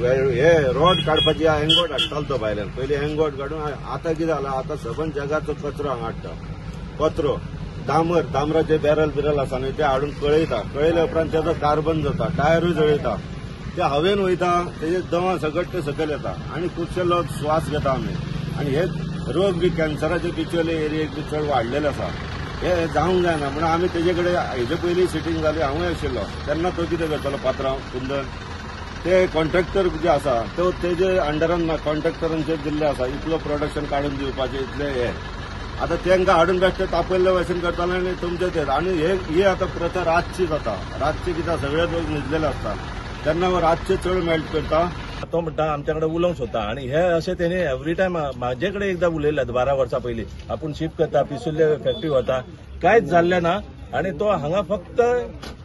हे रोड काडपाची एंगोट हाडटालो तो भायल्यान पयलीं एंगोट काडून. आतां कितें जालां, आतां सबंद जगाचो कचरो हांगा हाडटा. कचरो डांबर, डांबराचे बॅरल बिरल आसा न्हय ते हाडून कळयता. कळयल्या उपरांत तेजो कार्बन जाता, टायरूय जळयता, ते हवेन वयता, तेजे दमा सगट ते सकयल येता आनी खुबशे लोक श्वास घेता आमी. आनी हे रोग बी कॅन्सराचे बिचोले एरियेक बी चड वाडलेले आसा. हे जावंक जायना म्हणून आमी तेजे कडेन हेजे पयलीं सिटींग जाली, हांवूय आशिल्लो तेन्ना. तो कितें करतालो, पात्रांव कुंदन ते कॉन्ट्रॅक्टर जे आसा तो तेजे अंडरान कॉन्ट्रॅक्टरांचेर दिल्ले आसा, इतलो प्रोडक्शन काडून दिवपाचें इतलें हे. आतां तांकां हाडून बेश्टे तापयल्ले भाशेन करताले आनी तुमचे ते. आनी हे आतां प्रथा रातची जाता. रातची कितें सगळे लोक न्हिदलेले आसता तेन्ना रातचे चड मेल्ट करता. तो म्हणटा आमच्या कडेन उलोवंक सोदता आनी हे अशें तेणी एवरी टायम म्हाजे कडेन एकदां उलयल्यात 12 वर्सां पयलीं. आपूण शिफ्ट करता, पिसुल्ले फॅक्टरी वता, कांयच जाल्लें ना आनी तो हांगा फक्त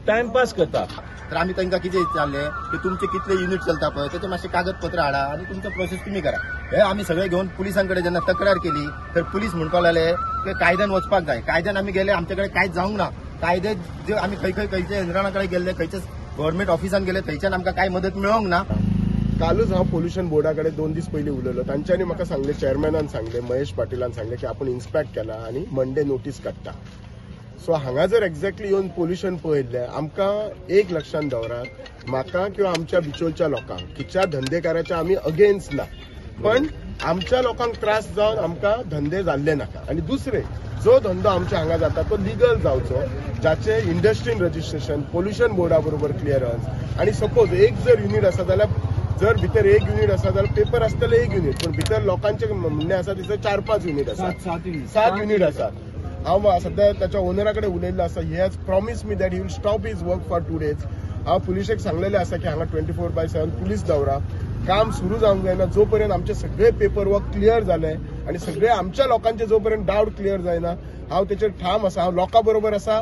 टायमपास करता. तर आमी तांकां कितें विचारलें की तुमचे कितले युनिट चलता पळय तेचे मातशे कागदपत्र हाडा आनी तुमचो प्रोसेस तुमी करा. हे आमी सगळे घेवन पुलिसां कडेन जेन्ना तक्रार केली तर पुलीस म्हणपाक लागले की कायद्यान वचपाक जाय. कायद्यान आमी गेले, आमचे कडेन कांयच जावंक ना. कायदे जे आमी खंय खंय खंयच्या यंत्रणा कडेन गेल्ले, खंयच्या गव्हर्मेंट ऑफिसान गेले, थंयच्यान आमकां कांय मदत मेळोंक ना. कालूच हांव पोल्युशन बोर्डा कडेन 2 दीस पयलीं उलयलो. तांच्यांनी म्हाका सांगलें, चेअरमॅनान सांगलें, महेश पाटीलान सांगलें की आपूण इन्स्पेक्ट केला आनी मंडे नोटीस काडटा. सो हांगा जर एक्झॅक्टली येवन पोल्युशन पळयल्लें, आमकां एक लक्षांत दवरात, म्हाका किंवा आमच्या बिचोलच्या लोकांक खंयच्या धंदेकाराच्या आमी अगेन्स्ट ना, पण आमच्या लोकांक त्रास जावन आमकां धंदे जाल्ले नाका. आनी दुसरें, जो धंदो आमच्या हांगा जाता तो लिगल जावचो, जाचे इंडस्ट्रीन रजिस्ट्रेशन, पोल्युशन बोर्डा बरोबर क्लियरन्स. आनी सपोज एक जर युनीट आसा जाल्यार, जर भितर एक युनीट आसा जाल्यार पेपर आसतले एक युनीट, पूण भितर लोकांचें म्हणणें आसा थंयसर 4-5 युनीट आसा, 7 युनीट आसा. हांव सद्या ताच्या ओनरा कडेन उलयल्लो आसा. He has promise me that he will stop his work for 2 days. हांव पुलिशेक सांगलेलें आसा की हांगा 24/7 पुलीस दवरा. काम सुरू जावंक जायना जो पर्यंत आमचे सगळे पेपर वर्क क्लियर जाले आनी सगळे आमच्या लोकांचे जो पर्यंत डावट क्लियर जायना. हांव तेचेर ठाम आसा, हांव लोकां बरोबर आसा.